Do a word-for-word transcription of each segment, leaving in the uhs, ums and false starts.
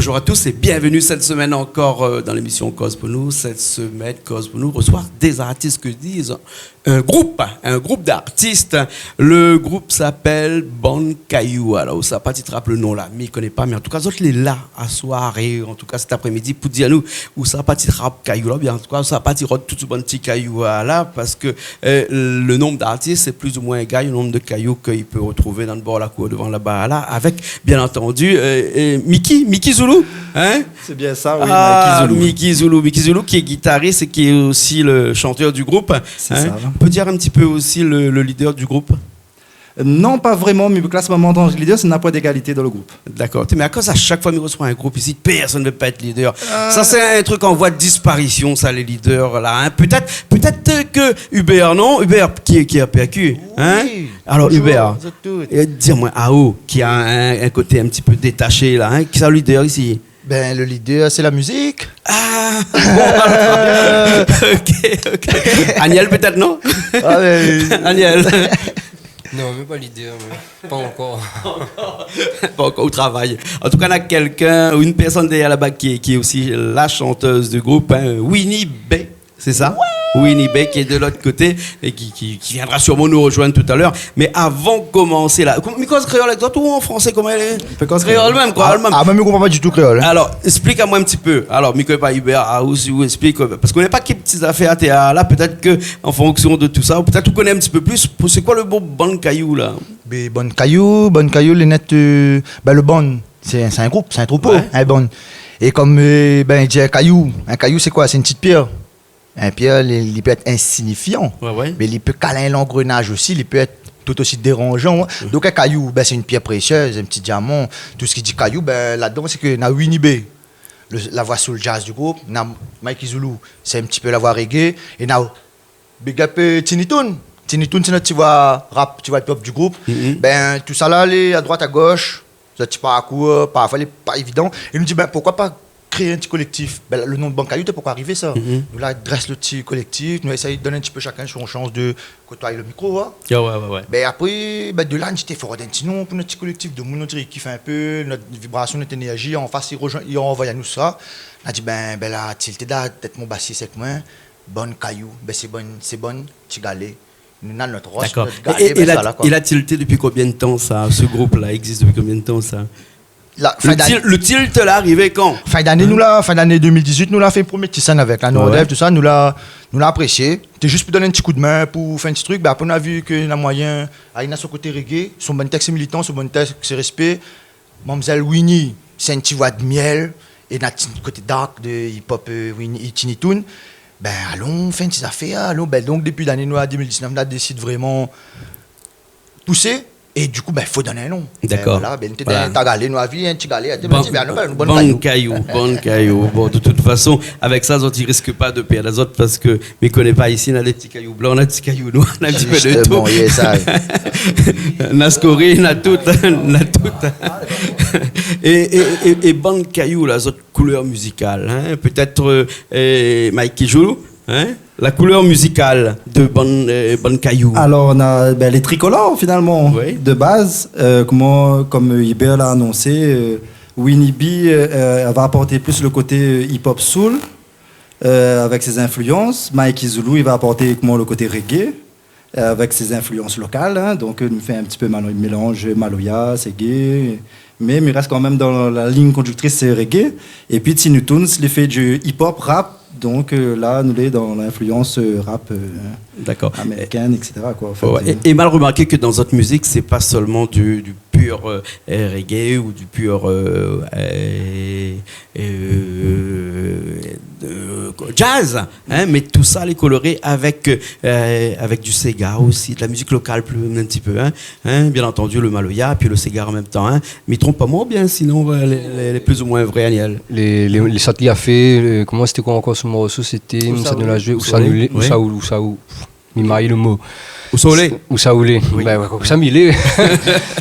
Bonjour à tous et bienvenue cette semaine encore, euh, dans l'émission Koz pou nou. Cette semaine, Koz pou nou reçoit des artistes, que dis-je, un groupe, un groupe d'artistes. Le groupe s'appelle Bann Kayou. Alor, ousa parti trap le non la, mi koné pa, mé an tou ka, zot lé la aswar, é an tou ka, cet après-midi, pou dir anou ousa parti trap Kayou la, oubien an tou ka, ousa parti rod tout bann ti kayou la, parske, euh, le nombre d'artistes, c'est plus ou moins égal au nombre de cailloux qu'il peut retrouver dans le bord de la cour devant là-bas, là, avec, bien entendu, euh, euh, Mickey, Mickey Zoulou, hein ? C'est bien ça, oui, Ah, Mickey Zoulou. Mickey Zoulou, Mickey Zoulou, qui est guitariste et qui est aussi le chanteur du groupe, hein. C'est ça. On peut dire un petit peu aussi le, le leader du groupe ? Non, pas vraiment, mé klas momon, an tan ke leader, sé na poin d'égalité dan le group. D'accord. Mé akoz a shak foi mi resoi in group isi, pèrsone i vé pa èt leader ? Euh. Sa sé in truk an voi de disparision, sa, lé leader la, hein. Pétèt, pétèt ke Hubert, non ? Hubert, ki, ki lé a P A Q, hein ? Oui. Alor, bonjour, Hubert, zot tout. Euh, di amoin, aou, ki a in, in koté in ti pé détashé la, hein, kisa lé leader isi ? Ben, le leader, sé la mizik. Ah, bon, alor. Ok, ok. Aniel, pétèt, non ? Ah, ben, Aniel. Non, mé pa leader, mé pa ankor. Pa ankor, ou travay. An tou ka, na kèlkin, ou in pèrsone dèrièr laba ki, ki lé osi la chanteuse du groupe, hein, Winnie B. C'est ça ? Winnie B qui est de l'autre côté et qui, qui, qui viendra sûrement nous rejoindre tout à l'heure. Mais avant de commencer là, mi koz kréol avèk zot ou an fransé, koman i lé ? Ou pé koz kréol mèm, koi, ah, mèm. Ah, mé mi konpran pa ditou kréol, hein. Alor, èksplik amoin in ti pé. Alor, mi koné pa, Hubert, ah, ou si ou èksplik, euh, parske ou koné pa ki ti zafèr té la, pétèt ke, an fonksion de tout sa, ou pétèt ou koné in ti pé plis, pou, sé koi le mo Bann Kayou la ? Bé, Bann Kayou, Bann Kayou, lé nèt, euh, ben, le bann, sé, sé in group, sé in troupo, ouais, in bann. É kom, euh, ben, i di in kayou, in kayou, sé koi ? Sé in ti pièr. In pièr, li, li pé èt insinifian, ouais, ouais, mé li pé kal in langrenaz osi, li pé èt tout osi déranjan, hein. Mm. Donk, in kayou, ben, sé in pièr présièz, in ti diaman. Tout sak i di kayou, ben, ladan, sé ke na Winnie B, le, la voi soul jazz du group, na Mikey Zoulou, sé in ti pé la voi reggae, é na, big up, euh, Tiny Toon. Tiny Toon, sé nout ti voi rap, ti voi hip-hop du group. Mm. Ben, tout sa la, lé a droit, a gosh, zot ti parkour, parfoi lé pa évidan. É nou di, ben, poukoi pa kréé in ti kolèktif ? Ben, le non Bann Kayou té pankor arivé, sa. Mm. Nou la drès le ti kolèktif, nou la éséy donn in ti pé shakinn son shans de kotoiy le mikro, hein. Ah ouais, ouais, ouais. Ben, apré, ben, de la, nou di, té fo rod in ti non pou nout ti kolèktif, demoun, nou di, i kif in pé, nout vibrasion, nout énèrzi, an fas, i rojoin, i ranvoy anou sa. Nou la di, ben, ben, la, Tilté la, pétèt mon basis avèk moin, Bann Kayou, ben, sé bann, sé bann ti galé. Nou na nout rosh, d'accord, nout galé, é, é ben, la, sa la, koi. É la Tilté, dopi konbien de tan sa ? Se group la i égzis dopi konbien de tan sa ? La, le fin d'ané, til-, le Tilté la arivé kan ? Fin d'ané, hein ? Nou la, fin d'ané deux mille dix-huit, nou la fé promié ti sèn avèk la Nordev, ouais, tout sa, nou la, nou la aprésié. Té zis pou donn in ti koudmin, pou fé in ti truk. Ben, apré, nou la vi ke na moiyin, ah, li na son koté reggae, son bann tèks sé militan, son bann tèks sé rèspé. Mamzèl Winnie, sé in ti voi de mièl, é na ti koté dark de hip-hop, euh, Winnie, Tiny Toon. Ben, alon fé in ti zafèr, alon. Ben, donk, dopi lané noir deux mille dix-neuf, nou la désid vréman pousé. É du kou, ben, fo donn in non. D'accord. Ben, voilà, ben, té, voilà, dan in ta galé, nou la vi in ti galé, a dé, Bann, ben, nou, ben, nou, Bann Kayou. Bann Kayou. Bon, de tout fason, avèk sa, zot i risk pa de pèrd azot, parske, mi koné pa, isi, na dé ti kayou blan, na ti kayou noir, na in ti pé de tout. Justement, yes, I. Na skori, na tout, na tout. É, é, é, é Bann Kayou la, zot koulèr mizikal, hein, pétèt, euh, euh, Mikey Zoulou, hein, la koulèr mizikal de Bann, euh, Bann Kayou. Alor, nou na, ben, lé trikolor, finalman, oui, de baz, euh, koman, kom, euh, Hubert la anonsé, euh, Winnie B, euh, euh, èl va aport plis le koté, euh, hip-hop soul, euh, avèk sé zinflians. Mikey Zoulou, li va aport, koman, le koté reggae, euh, avèk sé zinflians lokal, hein. Donk, euh, nou fé in ti pé malo-, mélanz maloya, reggae, mé, mé i rès kan mèm dan la lign kondiktris, sé reggae. Épi Tiny Toon, li fé du hip-hop, rap. Donk, euh, la, nou lé dan linflians, euh, rap, euh, d'accord, américaine, et cetera, koi. An fèt, ouais, euh, é, é mi la romarké ke dan zot mizik, sé pa sèlman du, du pur, euh, reggae ou du pur, euh, euh, euh, euh, jazz, hein, mé tout sa lé koloré avèk, euh, avèk du séga osi, de la mizik lokal, pli, in ti pé, hein, hein, bien entendu, le maloya, pi le séga an mèm tan, hein. Mi tronp pa moin, oubien sinon, euh, lé, lé, lé plis ou moin vré, Aniel ? Lé, lé, lé sat li la fé, euh, koman sété koi ankor se morso ? Sété, Ousa sa nou la oulé. Zoué, Ousa oulé, oui. Ousa ou-, Ousa ou-, Mi mari le mo. Ousa oulé. Ousa oulé. Oui. Ben, ouais, konmsa mi lé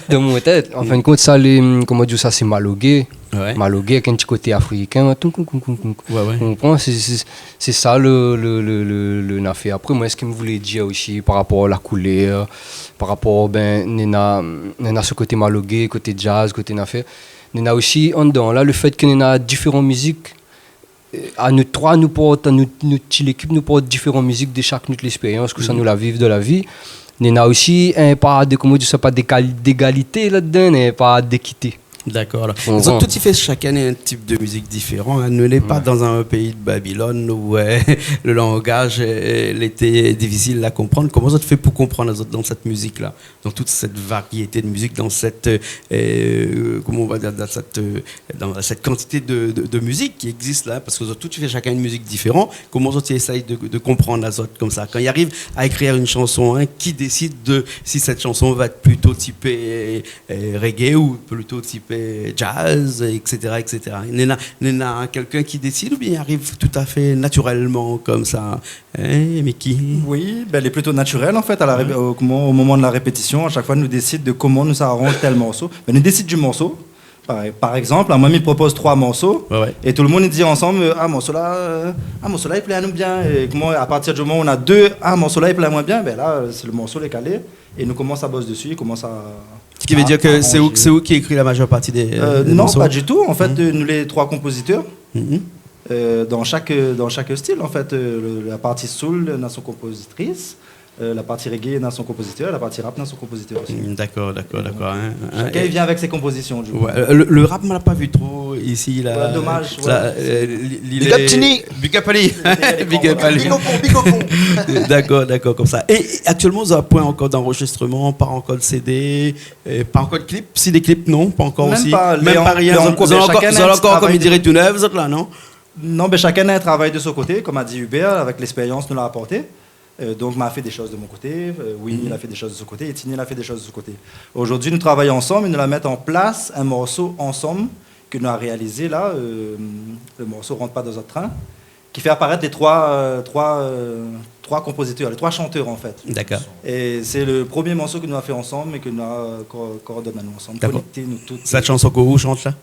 dan mon tèt. An fin de kont, sa lé, koman dir sa, sé malogué. Ouais. Malogué avèk in ti koté afrikin, hein. Toun, koun, koun, koun, koun. Ouais, ouais. Ou konpran ? Sé, sé, sé sa le, le, le, le, le nafèr. Apré, moin, sak mi voulé dir osi par rapor la koulèr, par rapor, ben, néna, néna se koté malogué, koté jazz, koté nafèr. Néna osi andan la, le fèt ke néna diféran mizik, euh, a nou troi, nou port, a nou, nou ti lékip, nou port diféran mizik de shak nout lespérians, kosa nou la viv dan la vi. Néna osi in par de, koman di sa, pa d'égal-, d'égalité ladan, mé in par d'ékité. Dakor, alor. Zot tout i fé shakinn in tip de mizik diféran, in. Nou lé pa dan in péi de Babilone, ousa le langaz, euh, lété difisil a konprann. Koman zot i fé pou konprann azot dan sèt mizik-la, dan tout sèt variété de mizik, dan sèt, euh, koman nou va dir, dan sèt, euh, dan sèt kantité de, de, de mizik ki égzis la, parske zot tout i fé shakinn in mizik diféran. Koman zot i éséy de, de konprann azot konmsa ? Kan i ariv a ékrir in shanson, in, ki désid de si sèt shanson va èt plito tipé, euh, reggae ou plito tipé jazz, et cetera, et cetera. Néna, néna kèlkin ki désid oubien i ariv toutafé natirèlman konmsa, in, Mickey ? Oui, bin, lé plito natirèl, an fèt, a la ré-, o, koman, o moman de la répétision, a shak foi, nou désid de koman nou sa aranz tèl morso. Bin, nou désid du morso, par, par égzanp, la, moin, mi propoz troi morso, é tout le moun i di ansanm, euh, « Ah, morso-la, euh, ah, morso-la, i plé anou bien. » É koman, a partir du moman ou néna dé « Ah, morso-la, i plé amoin bien », bin la, euh, sé le morso lé kalé. É nou komans a bos dési, komans a, a aranzé. Sak i vé dir ke sé ou, sé ou ki ékri la mazèr parti dé, euh, dé morso ? Euh, non, pa ditou. An fèt, euh, nou lé troi konpozitèr, euh, dan shak, euh, dan shak stil, an fèt. Euh, le, la parti soul néna son konpozitris, euh, la parti reggae néna son konpozitèr, la parti rap néna son konpozitèr osi. Mm, dakor, dakor, dakor, in, in. Shakinn i vien avèk son konpozision, du kou. Oué, euh, le, le rap, moin la pa vi tro isi la. Oué, domaz, oué. La, euh, li, li lé Big up Tini. Big up ali. Big up ali. Big up, big up. Dakor, dakor, konmsa. É, é aktièlman, zot na poin ankor d'anrozistreman, pa ankor de CD, euh, pa ankor de klip. Si, dé klip, non, pa ankor osi. Mèm pa, mèm pa rien. Zot, zot lé ankor, zot lé ankor, konm i diré, tou nèf, zot la, non ? Non, bin, shakinn na in travay de son koté, konm la di Hubert, avèk lespérians nou la aporté. Euh, donk, moin la fé dé shoz de mon koté, euh, Winnie la fé dé shoz de son koté, é Tini la fé dé shoz de son koté. Zordi, nou travay ansanm é nou la mèt an plas in morso ansanm ke nou la réalizé la, euh, le morso Rant pa dan zot trin, ki fé aparèt lé troi, euh, troi, euh, troi konpozitèr, lé troi shantèr, an fèt. Dakor. É sé le promié morso ke nou la fé ansanm é ke nou la, euh, ko-, koordonn anou ansanm, konèkté anou tout. Dakor. Sèt shanson ke ou shant la ?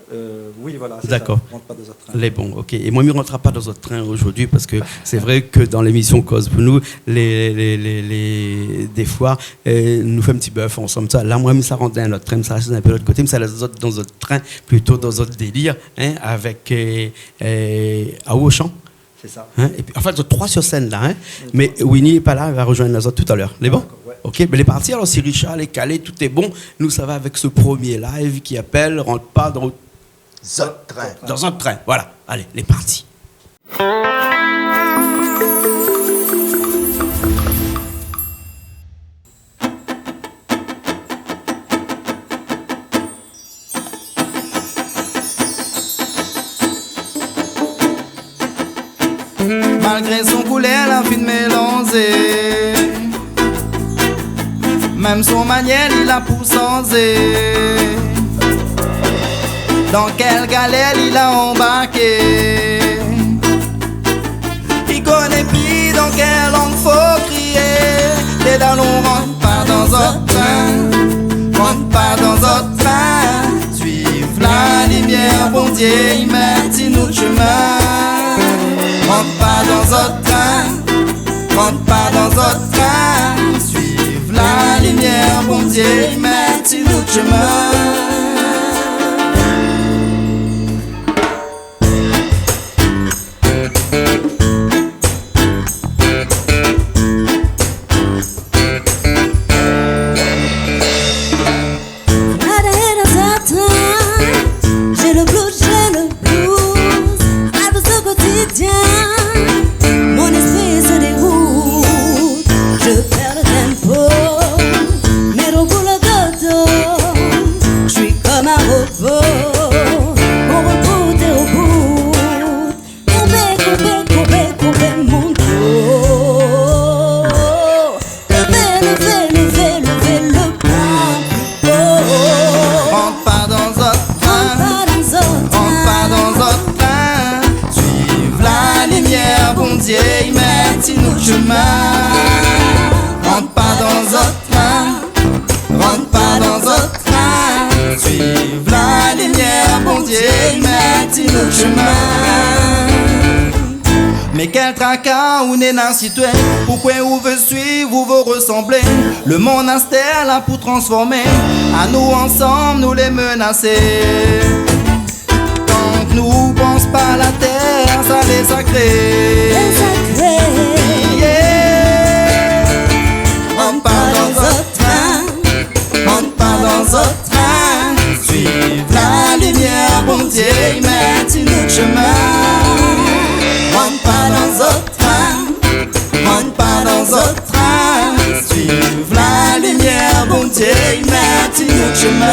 Euh, oui, voilà, sé sa. Dakor. Rant pa dan zot trin. Lé bon, OK. É moin, mi rant pa dan zot trin zordi parske sé vré ke dan lémision Koz pou nou, lé, lé, lé, lé, défoi, euh, nou fé in ti bèf ansanm, sa. La, moin, mi sa rant dan in ot trin, mi sa asiz in pé lot koté, mi sa lès zot dan zot trin, plito dan zot délir, in, avèk, euh, euh, Aou Ochan. Sé sa. In ? Épi, anfin, zot lé troi sur sèn la, in ? Mé Winnie lé pa la, li va rozoinn azot talèr. Lé bon ? Dakor, oué. OK, bin, lé parti. Alor, si Richard lé kalé, tout lé bon, nou sava avèk se promié live ki apèl Rant pa dan zot trin. Dan zot trin, voilà. Alé, lé parti. Malgré son koulèr la fine mélanzé, mèm son manièr li la pou sanzé. Dan kèl galèr li la anbarké ? Li koné pi dan kèl lang fo kriyé. Lé dalon, rant pa dan zot trin, rant pa dan zot trin. Suiv la limièr, Bondié i mèt in ot shomin. Rant pa dan zot trin, rant pa dan zot trin. Suiv la limièr, Bondié i mèt in ot shomin. Rant pa dan zot trin, j'ai le blues, j'ai le blues. Albouz o kotidien, mon esprit se déroute. Je perds le tempo, mé lo boulot dodo, je suis comme un robot. Mon reboot est au bout. Konbé, konbé, konbé, konbé mon do. Lèv, lèv, lèv, lèv le pon pli o. Rant pa dan zot trin, rant pa dan zot trin. Suiv la limièr, Bondié i mèt in ot shomin. Rant pa dan zot trin, rant pa dan zot trin. Suiv la limièr, Bondié i mèt in ot shomin. Mé kèl traka ou néna sitwé, poukoué ou vé suiv, ou vé resanblé ? Le monn astèr la pou transformé. Anou ansanm, nou lé menasé. Kan nou pans pa la tèr, sa lé sakré. Lé sakré. Yeah. Rant pa dan zot trin, rant pa dan zot trin. Suiv la limièr, Bondié i mèt in ot shomin. Rant pa dan zot trin, rant pa dan zot trin. Suiv la limièr, Bondié i mèt in ot shomin.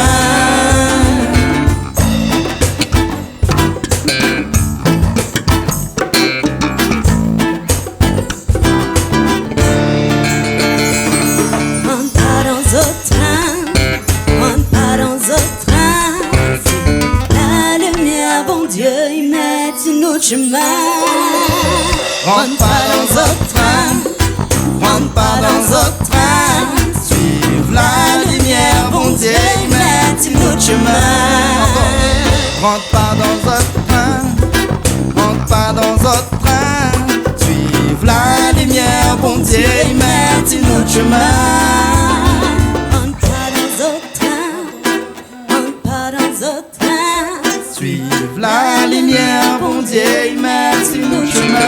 Rant pa dan zot trin, rant pa dan zot trin. Suiv la limièr, Bondié i mèt in ot shomin. Rant pa dan zot trin, rant pa dan zot trin. Suiv la limièr, Bondié i mèt in ot shomin. Rant pa dan zot trin, rant pa dan zot trin. Suiv la limièr, Bondié i mèt in ot shomin. Rant pa dan zot trin, rant pa dan zot trin. Suiv la limièr, Bondié i mèt in ot shomin.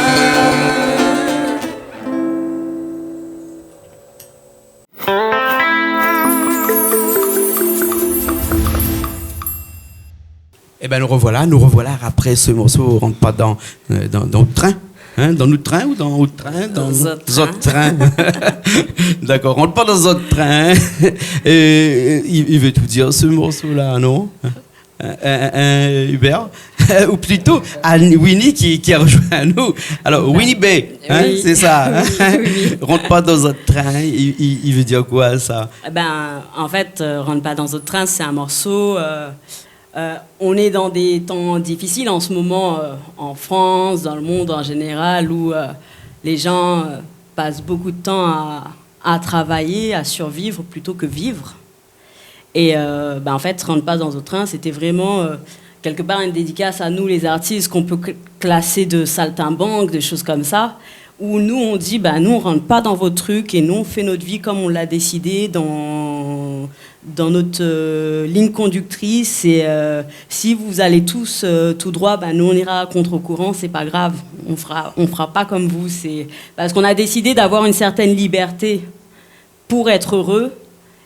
Ében, nou revoilà, nou revoilà apré se morso, Rant pa dan, euh, dan, dan out trin, hein, dan out trin ou dan out trin, dan zot trin. Zot trin. Dakor, Rant pa dan zot trin. É, é, i, i vé tout dir se morso-la, non ? Hein, hein, hein, Hubert ? Ou plito, Anne, Winnie ki, ki la rozoinn anou. Alor, Winnie B, hein, sé sa, hein ? Oui, oui. Rant pa dan zot trin, i, i, i vé dir koi, sa ? Ében, an fèt, euh, Rant pa dan zot trin, sé in morso, euh, euh, on est dans des temps difficiles en ce moment, euh, en France, dans le monde en général, où, euh, les gens, euh, passent beaucoup de temps à, à travailler, à survivre plutôt que vivre. Et, euh, bah, en fait, Rant pa dan zot trin, c'était vraiment, euh, quelque part une dédicace à nous, les artistes, qu'on peut cl-, classer de saltimbanques, des choses comme ça, où nous, on dit, bah, nous, on rentre pas dans vos trucs et nous, on fait notre vie comme on l'a décidé dans, dans notre, euh, ligne conductrice. Et, euh, si vous allez tous, euh, tout droit, bah, nous, on ira à contre-courant, c'est pas grave. On fera, on fera pas comme vous. C'est parce qu'on a décidé d'avoir une certaine liberté pour être heureux.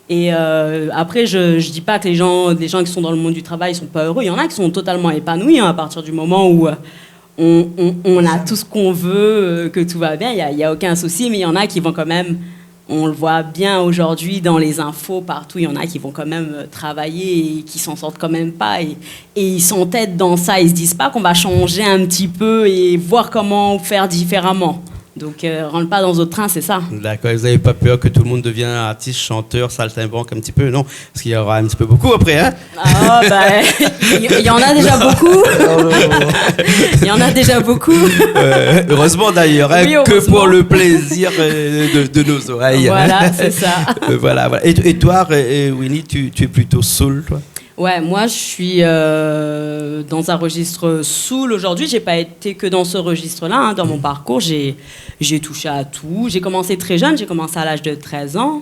Et, euh, après, je, je dis pas que les gens, les gens qui sont dans le monde du travail sont pas heureux. Il y en a qui sont totalement épanouis, hein, à partir du moment où, euh, on, on, on a tout ce qu'on veut, euh, que tout va bien, il y a, il y a aucun souci. Mais il y en a qui vont quand même, on le voit bien aujourd'hui dans les infos, partout, il y en a qui vont quand même, euh, travailler et qui s'en sortent quand même pas. Et, et ils s'entêtent dans ça, ils se disent pas qu'on va changer un petit peu et voir comment faire différemment. Donc, euh, Rant pa dan zot trin, c'est ça. D'accord, vous avez pas peur que tout le monde devienne artiste, chanteur, saltimbanque un petit peu, non ? Parce qu'il y aura un petit peu beaucoup après, hein ? Ah, bah, il y, il y en a déjà beaucoup. Il y en a déjà beaucoup. Euh, heureusement d'ailleurs, hein, oui, que heureusement. Pour le plaisir, euh, de, de nos oreilles, hein. Voilà, c'est ça. Euh, voilà, voilà. Et, et toi, euh, Winnie, tu, tu es plutôt soul, toi ? Ouais, moi, je suis, euh, dans un registre soul aujourd'hui. J'ai pas été que dans ce registre-là, hein. Dans mon parcours, j'ai, j'ai touché à tout. J'ai commencé très jeune, j'ai commencé à l'âge de treize ans.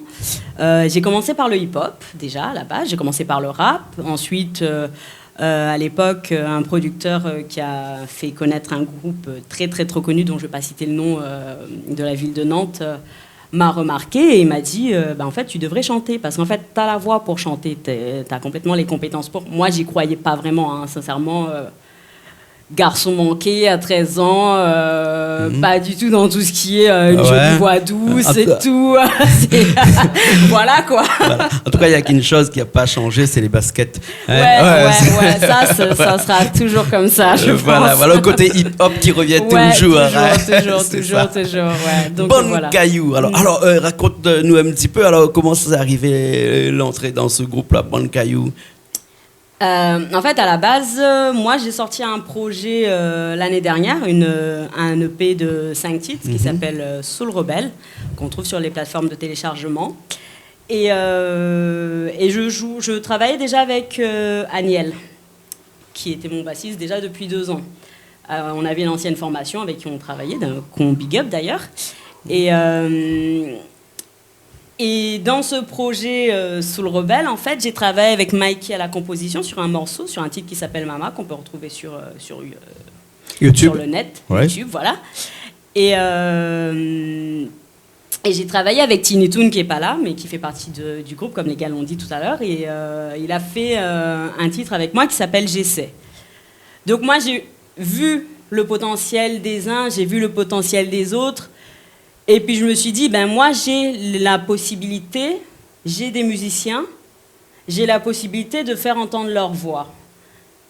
Euh, j'ai commencé par le hip-hop, déjà, à la base. J'ai commencé par le rap. Ensuite, euh, euh, à l'époque, euh, un producteur, euh, qui a fait connaître un groupe, euh, très, très, trop connu, dont je vais pas citer le nom, euh, de la ville de Nantes, euh, m'a remarqué et il m'a dit, euh, bah, en fait, tu devrais chanter parce qu'en fait, t'as la voix pour chanter, t'es, t'as complètement les compétences pour. Moi, j'y croyais pas vraiment, hein, sincèrement, euh, garçon manqué à treize ans, euh, pas du tout dans tout ce qui est, euh, une jolie voix douce et tout. C'est, voilà, quoi. Voilà. En tout cas, il y a qu'une chose qui a pas changé, c'est les baskets. Hein ? Ouais, ouais, ça, ça sera toujours comme ça, je pense. Euh, voilà, voilà, le côté hip-hop qui revient toujours, hein. Ouais, toujours, toujours, toujours, ouais. Donc, voilà. Bann Kayou. Alors, alors, euh, raconte-nous un petit peu, alors, comment ça s'est arrivé, euh, l'entrée dans ce groupe-là, Bann Kayou ? Euh, en fait, à la base, euh, moi, j'ai sorti un projet, euh, l'année dernière, une, euh, un E P de cinq titres qui s'appelle, euh, Soul Rebelle, qu'on trouve sur les plateformes de téléchargement. Et, euh, et je joue, je travaillais déjà avec, euh, Aniel, qui était mon bassiste déjà depuis deux ans. Euh, on avait une ancienne formation avec qui on travaillait, d'un, qu'on big up d'ailleurs. Et, euh, Et dans ce projet, euh, Soul Rebelle, en fait, j'ai travaillé avec Mikey à la composition sur un morceau, sur un titre qui s'appelle Mama, qu'on peut retrouver sur, euh, sur, euh, YouTube. Sur le net, ouais. YouTube, voilà. Et, euh, et j'ai travaillé avec Tiny Toon, qui est pas là, mais qui fait partie de, du groupe, comme les gars l'ont dit tout à l'heure, et, euh, il a fait, euh, un titre avec moi qui s'appelle J'essaie. Donc moi, j'ai vu le potentiel des uns, j'ai vu le potentiel des autres, et puis je me suis dit, ben moi, j'ai la possibilité, j'ai des musiciens, j'ai la possibilité de faire entendre leur voix.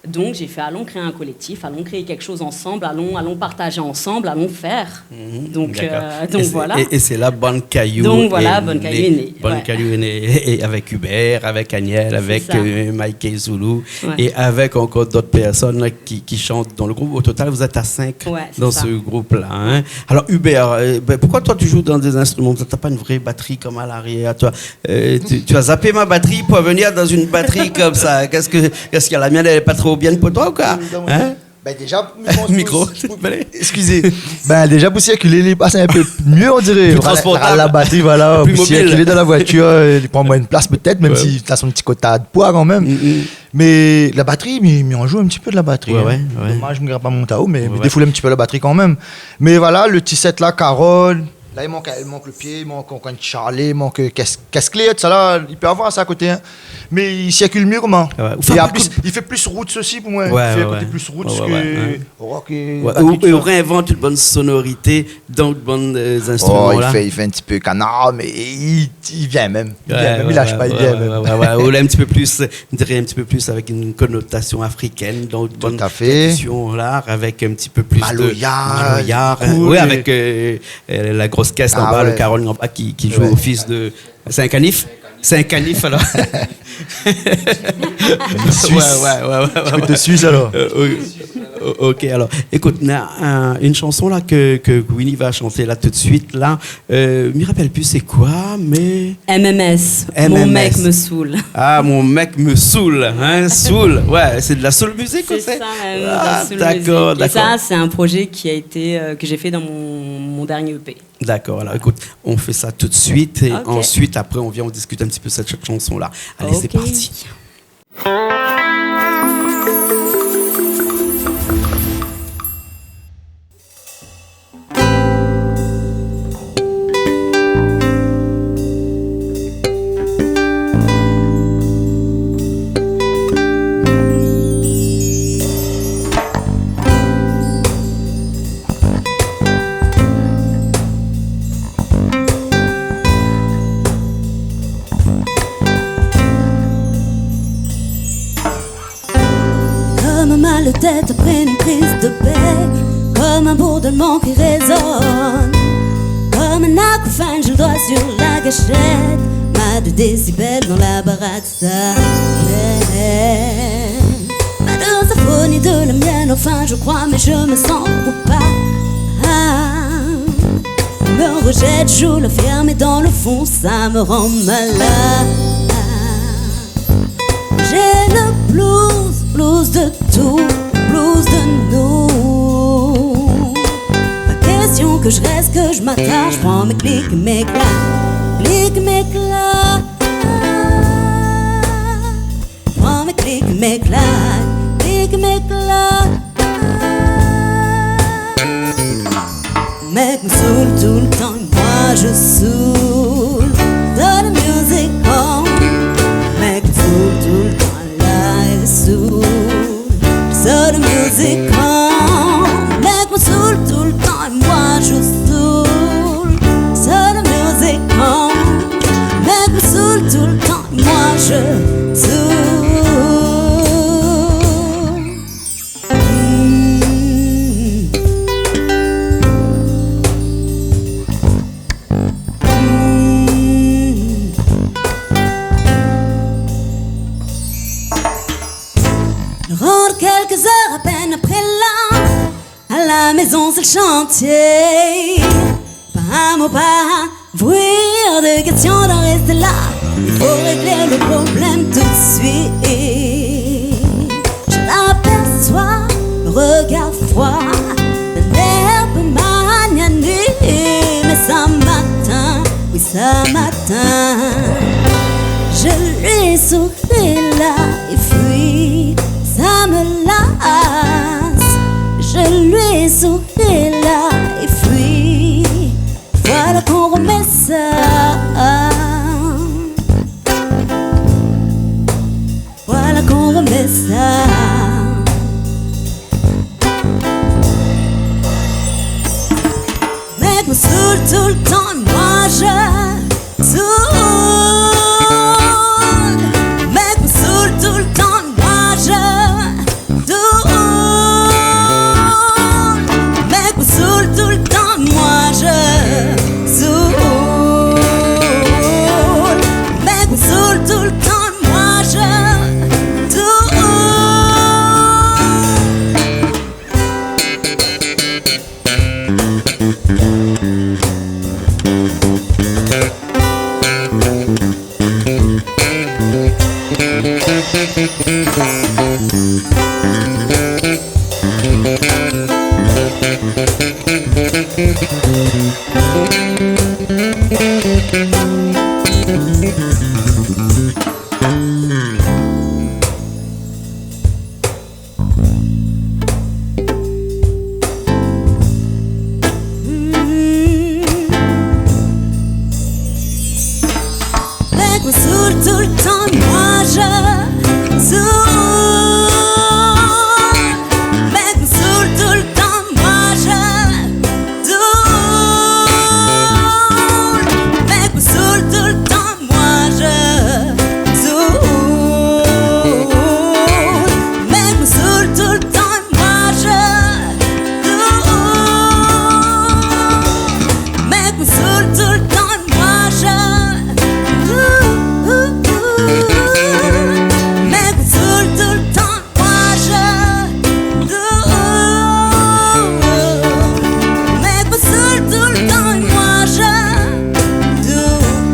Donc, j'ai fait, allons créer un collectif, allons créer quelque chose ensemble, allons, allons partager ensemble, allons faire. Mhm, d'accord. Donc, euh, donc voilà. Et c'est, et, et c'est là Bann Kayou est né. Donc voilà, Bann Kayou est né, ouais. Bann Kayou est né, et, et avec Hubert, avec Aniel, avec, euh, Mikey Zulu, et avec encore d'autres personnes là qui, qui chantent dans le groupe. Au total, vous êtes à cinq dans ce groupe-là, hein. Ouais, c'est ça. Alors, Hubert, euh, ben, pourquoi toi tu joues dans des instruments ? T'as pas une vraie batterie comme à l'arrière, toi ? Euh, tu, tu as zappé ma batterie pour venir dans une batterie comme ça. Qu'est-ce que, qu'est-ce qu'il y a, la mienne, elle est pas trop bien pour toi ou quoi ? Hein ? Ben, déjà, mi pans... Micro, pou, s'il te plaît. Excusez. Ben, déjà, pou sirkulé, li pass in pé myé, on diré. Plus transportable. Voilà, la batterie, voilà, pou sirkulé dan la voiture, euh, li pran mwin de plas pétèt, mèm si li na son ti kota de poi kan mèm. Mm, mm. Mé la batterie, mi, mi anzoué in ti pé de la batterie, hein. Ouais, ouais. Domaz, mi gingn pa mont aou, mé mi défoul in ti pé la batterie kan mèm. Mé voilà, le ti set la, Carole, la, i mank, i mank le pié, i mank ankor in charlé, i mank, euh, kès, kès klé, tout sa la, li pé avoir sa a koté, hein. Mé li sirkil myé koman. Ouais, ouais. É an plis, li fé plis roots osi pou mwin. Ouais, ouais, ouais. Li fé koté plis roots ke rock é batterie, tout sa. Ouais, ou, ou réinvant une bonne sonorité dans une bonne, euh, instrument la. Oh, li fé, li fé in ti pé kanar, mé li, li vien mèm. Li vien mèm, li lash pa, li vien mèm. Ouais, ouais, ouais. Ou lé in ti pé plis, on dirait un petit peu plus avec une connotation africaine, donc bonne tradition là, avec un petit peu plus de maloya, maloya, hein. Tout à fait. Cool. Oui, avec, euh, euh, la grosse caisse en bas, le caron en bas qui, qui joue au fils de, c'est un canif ? C'est un canif, alors. Une Suisse. Ouais, ouais, ouais, ouais, ouais. Est-ce que t'es suisse, alors ? Euh, oui. O-, ok, alors, écoute, na, euh, une chanson là que, que Winnie va chanter là tout de suite, là. Euh, mi rapèl pi sé koi, mé M M S, M M S. Mon mec me saoule. Ah, mon mec me saoule, hein, saoul. Ouais, c'est de la soul music, ou c'est ? C'est ça même, de la soul music. Ah, d'accord, d'accord. Et ça, c'est un projet qui a été, euh, que j'ai fait dans mon, mon dernier E P. D'accord, alors écoute, on fait ça tout de suite et ensuite, après, on vient, on discute un petit peu cette ch-, chanson-là. Allez, c'est parti. Ok. Comme un mal de tête après une prise de bec, comme un bourdonnement qui résonne, comme un acouphène, j'ai le doigt sur la gâchette, ma deux décibels dans la baraque, ça m'aide. Pas de symphonie de la mienne, enfin je crois, mais je me sens coupable. Me rejette, joue la ferme, et dans le fond, ça me rend malade. J'ai le blues, blues de tout, blues de nous. Pas question que je reste, que je m'attache, prends mes clics, mes claques, clics, mes claques. Prends mes clics, mes claques, clics, mes claques. Mec me saoule tout le temps et moi je saoule. So the music on. Mec me saoule tout le temps, là il saoule. So the music on. Mec me saoule tout le temps et moi je saoule. So the music on. Mec me saoule tout le temps. Moi je saoule. Mm. Mm. Rentre quelques heures à peine après l'heure. À la maison, c'est le chantier. Pas un mot, pas un bruit, hors de question d'en rester là. Il faut régler le problème tout de suite. Je l'aperçois, le regard froid, d'un air peu magnanime. Et ce matin, oui, ce matin, Sourit la, et puis ça me lasse. Je lui souris là, et puis voilà qu'on remet ça. Voilà qu'on remet ça. Mèk moin soul toultan, moin je soul. Mèk moin soul toultan, moin je soul. Mèk moin soul toultan, moin je soul. Mèk moin soul toultan, moin je soul. Mèk moin soul toultan, moin je soul. Mèk moin soul toultan, moin je soul. Mèk moin soul toultan, moin je soul. Mèk moin soul toultan, moin je soul. Mèk moin soul toultan, moin je soul. Mèk moin soul toultan, moin je soul. Mèk moin soul toultan, moin je soul.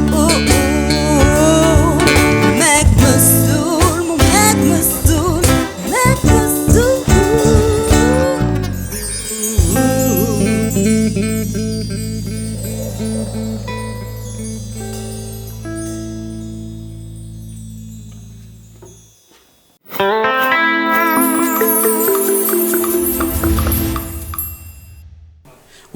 Mèk moin soul, mon mèk moin soul, mèk moin soul.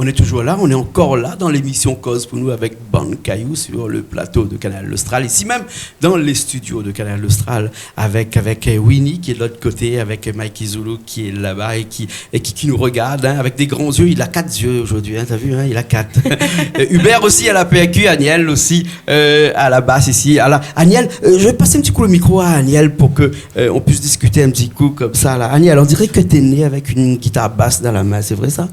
On est toujours là, on est encore là dans l'émission Koz pou nou avec Bann Kayou sur le plateau de Kanal Austral, ici même dans les studios de Kanal Austral avec, avec, euh, Winnie qui est de l'autre côté, avec, euh, Mikey Zulu qui est là-bas et qui, et qui, qui nous regarde, hein, avec des grands yeux. Il a quatre yeux aujourd'hui, hein, t'as vu, hein, il a quatre. Euh, Hubert aussi à la percu, Aniel aussi, euh, à la basse ici. À la... Aniel, euh, je vais passer un petit coup le micro à Aniel pour que, euh, on puisse discuter un petit coup comme ça, là. Aniel, on dirait que t'es né avec une guitare basse dans la main, c'est vrai ça ?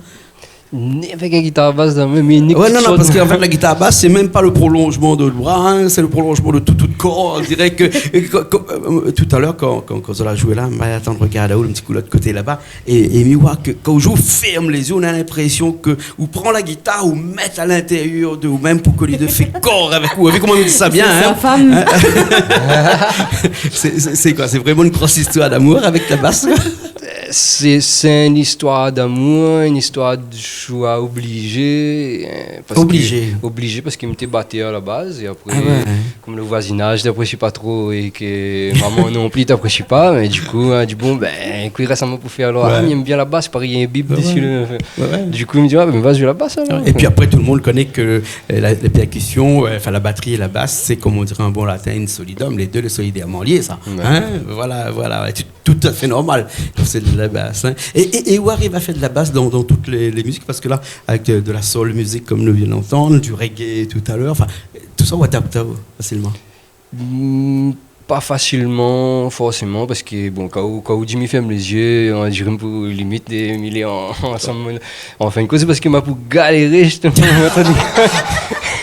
Né avèk in gitar bas dan la min, mé nik... Ouais, non, non, parske an fèt, la gitar bas, sé mèm pa le prolonjman de bra, hein, sé le prolonjman de tout, tout kor. On diré ke, ke, ke, euh, tout à l'heure, kan, kan, kan zot la zoué la, ma atann, regard aou, in ti kou lot koté laba, é, é mi oi ke kan ou zoué, ou fèrm lé zié, ou na linprésion ke ou pran la gitar, ou mèt a lintérièr de ou mèm pou ke li fé kor avèk ou. Ou la vi koman mi di sa bien, hein ? C'est sa femme. Sé, sé, sé koi ? Sé vréman in gro zistoir d'amour avèk la bas ? Sé, sé in zistoir d'amour, in zistoir de shoi oblizé, euh, parske... Oblizé. Oblizé parske mi té batèr a la baz, é apré, ah ouais, ouais, kom le voizinaz té aprésié pa tro é ke momon non pli té aprésié pa, mé di kou, la di, bon, bin, kosa i rès amoin pou fèr alor ? Ouais. Ah, mi èm bien la bas, paré in bib dési le... Ouais, ouais. Di kou, mi di, ah, bin, va zoué la bas alor. Ouais. Et puis après, tout le monde connaît que, euh, la, les percussions, euh, enfin, la batterie et la basse, c'est, comme on dirait en bon latin, in solidum, les deux sont solidairement liés, ça. Ouais. Hein ? Voilà, voilà. Ouais. Tout à fait normal. Sé de la bas, hein. É, é, é ou ariv a fèr de la bas dan, dan tout lé, lé mizik, parske la, avèk, euh, de la soul music, kom nou vien d'antann, du reggae tout à l'heure, enfin, tout sa, ou adapt fasilman ? Hmm, pa fasilman, forséman, parske, bon, kan ou, kan ou di mi fèrm lé zié, on diré mi pou limit, é mi lé an, ansanm, An fin de kont, sé parske ma pou galéré, zistoman.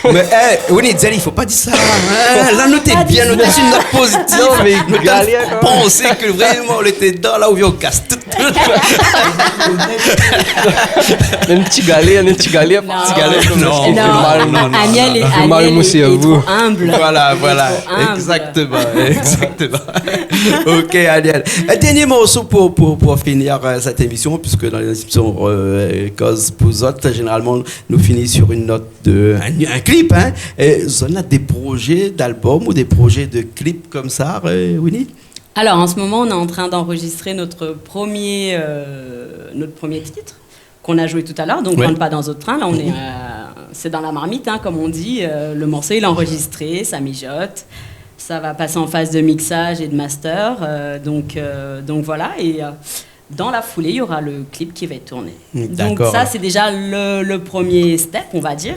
Mé, eh, Winnie, Zali, fo pa di sa, hein. La, nou té bien, nou té si in not pozitif. Non, mé nou té galèr, koi. Pansé ke vréman, nou lété dan la ou vien kas tout. In ti galèr, in ti galèr, in ti galèr. Non. Non, non, non, non, Aniel, non, non. Aniel lé, Aniel lé tro inb. Voilà, voilà. Lé tro inb. Exactement, exactement. Ok, Aniel. Un dernier morceau pour, pour, pour finir, euh, cette émission, puisque dans les émissions, euh, Koz pou zot, généralement, nous finissons sur une note de, un, un clip, hein. Et on a des projets d'album ou des projets de clip comme ça, euh, Winnie ? Alors, en ce moment, on est en train d'enregistrer notre premier, euh, notre premier titre, qu'on a joué tout à l'heure, donc, oui, Rentre pas dans zot train. Là, on est, euh, c'est dans la marmite, hein, comme on dit. Euh, le morceau, il est enregistré, ça mijote. Ça va passer en phase de mixage et de master. Euh, donc, euh, donc voilà. Et, euh, dans la foulée, il y aura le clip qui va être tourné. Donc d'accord, ça, alors, c'est déjà le, le premier step, on va dire.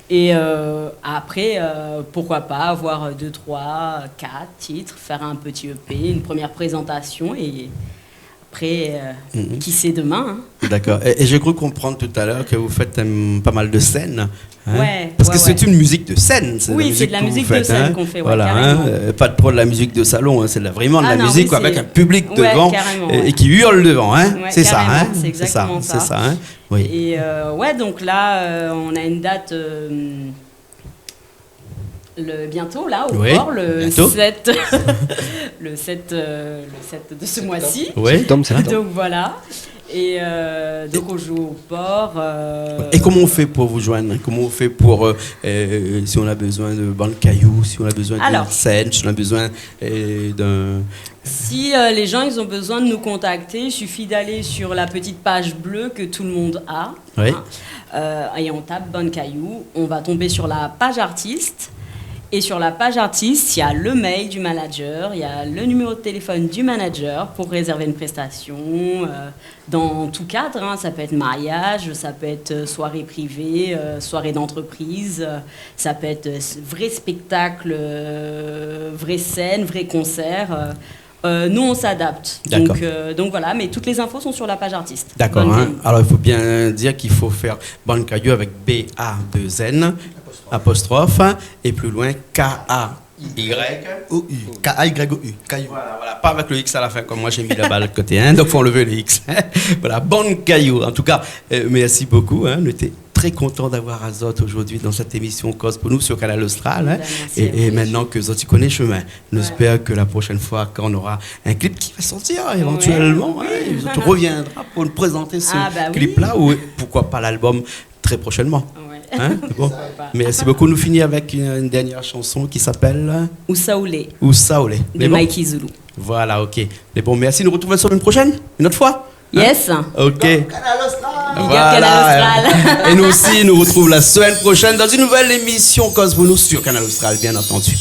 Et, euh, après, euh, pourquoi pas avoir deux, trois, quatre titres, faire un petit E P, une première présentation et après, euh, qui sait demain, hein. D'accord. Et, et j'ai cru comprendre tout à l'heure que vous faites, euh, pas mal de scènes, hein ? Ouais, ouais, ouais. Parce que c'est une musique de scène, c'est de la musique que vous faites, hein ? Oui, c'est de la musique de scène qu'on fait, ouais, carrément. Voilà, hein, euh, pas de, pas de la musique de salon, hein, c'est de la, vraiment de la musique, quoi, avec un public devant et, et qui hurle devant, hein ? Ah non, oui, c'est, ouais, carrément, c'est exactement ça. C'est ça, hein ? Oui. Et, euh, ouais, donc là, euh, on a une date, euh, le, bientôt, là, au port, le sept, le sept, euh, le sept de ce mois-ci. Oui, septembre, septembre. Donc voilà. Et, euh, donc on joue au port, euh. Et comment on fait pour vous joindre ? Comment on fait pour, euh, euh, si on a besoin de bann kayou, si on a besoin d'une scène, si on a besoin, euh, d'un... Alors, si, euh, les gens, ils ont besoin de nous contacter, il suffit d'aller sur la petite page bleue que tout le monde a. Oui. Hein. Euh, et on tape Bann Kayou, on va tomber sur la page artiste. Et sur la page artiste, il y a le mail du manager, il y a le numéro de téléphone du manager pour réserver une prestation, euh, dans tout cadre, hein. Ça peut être mariage, ça peut être, euh, soirée privée, euh, soirée d'entreprise, euh, ça peut être, euh, s-, vrai spectacle, euh, vraie scène, vrai concert, euh. Euh, nous, on s'adapte. D'accord. Donc, euh, donc voilà, mais toutes les infos sont sur la page artiste. D'accord, hein. Bann Kayou. Alors, il faut bien dire qu'il faut faire Bann Kayou avec B A deux N, apostrophe, et plus loin, K A Y O U. K A Y O U, Kayou. Voilà, voilà, pas avec le X à la fin, comme moi j'ai mis là-bas de l'autre côté, hein. Donc, faut enlever le X. Voilà, Bann Kayou. En tout cas, euh, merci beaucoup, hein. On était très content d'avoir azot aujourd'hui dans cette émission Koz pou nou sur Kanal Austral, hein. Ben, merci à vous. Et, et maintenant ke zot i koné shomin, nou espèr ke la prochaine fois, quand on aura un clip qui va sortir éventuellement, hein, zot i reviendra pour nous présenter ce clip-là, ou pourquoi pas l'album très prochainement. Ah, ben oui. Hein ? Bon. Pourquoi pas. Merci beaucoup. Nou fini avec une, une dernière chanson qui s'appelle Ousa ou lé. Ousa ou lé. De Mikey Zulu. Voilà, ok. Mais bon, merci. Nou retrouv la semaine prochaine, une autre fois. Hein ? Yes. Ok. Dans Kanal Austral. Big up Kanal Austral. Voilà. Et nous aussi, nous retrouvons la semaine prochaine dans une nouvelle émission Koz pou nou sur Kanal Austral, bien entendu.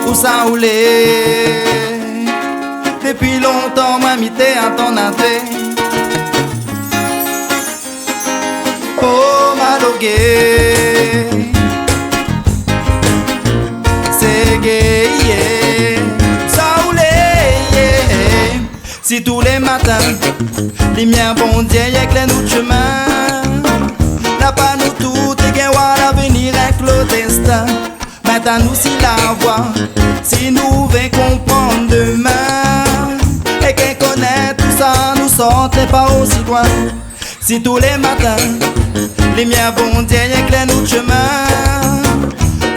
Ousa ou lé ? Dépi lontan, moin mi té atann aou. Oh, maloké. Sé géyé. Ousa ou lé ? Si tou lé matin, limièr Bondié i éklèr nout shomin, la pa nou tout i gingn oir lavenir èk lo dèstin. Mèt anou si la voi, si nou vé konprann domin, é gingn konèt ousa nou sort lé pa osi loin. Si tou lé matin, limièr Bondié i éklèr nout shomin,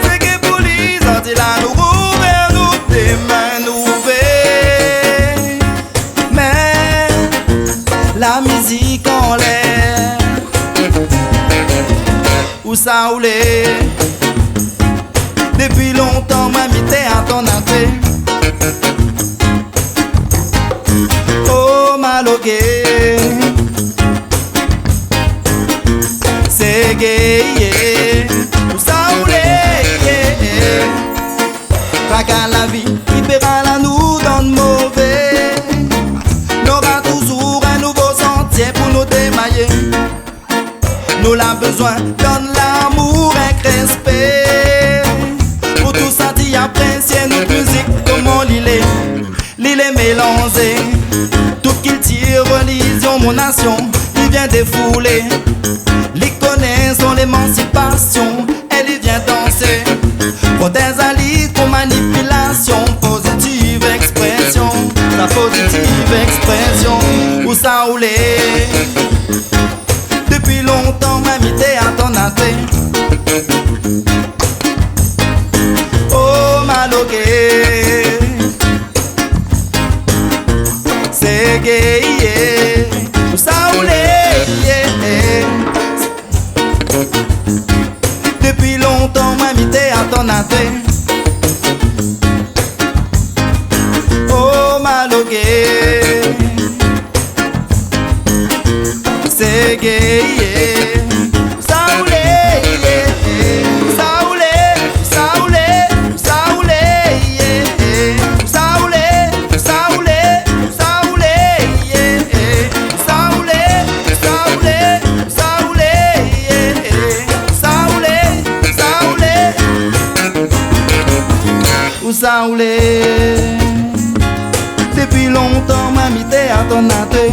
sé ke pou li, sa di la nou rouvèr nout dé min ouvèr. Mèt la mizik anlèr. Ousa ou lé ? Dépi lontan, moin mi té atann aou. Oh, maloké. Sé géyé. Ousa ou lé ? Traka la vi i pé rann anou dann mové. Nora touzour in nouvo santié pou nou démayé. Nou la bezoin dann lamour èk rèspé, pou tout sa ti aprésié nout mizik koman li lé. Li lé mélanzé, tout kiltir, relizion, mon nasion, li vien défoulé. Li koné son lémansipasion, é li vien dansé. Protèz ali kont manipilasion, pozitiv, èkspré Até. Oh, maloké. Ségé, yé. Saoulé, yé. Saoulé, saoulé, saoulé, yé. Saoulé, saoulé, saoulé, yé. Saoulé, saoulé, saoulé, yé. Saoulé, saoulé. Ou saoulé. Dépi lontan, ma mi té atann até.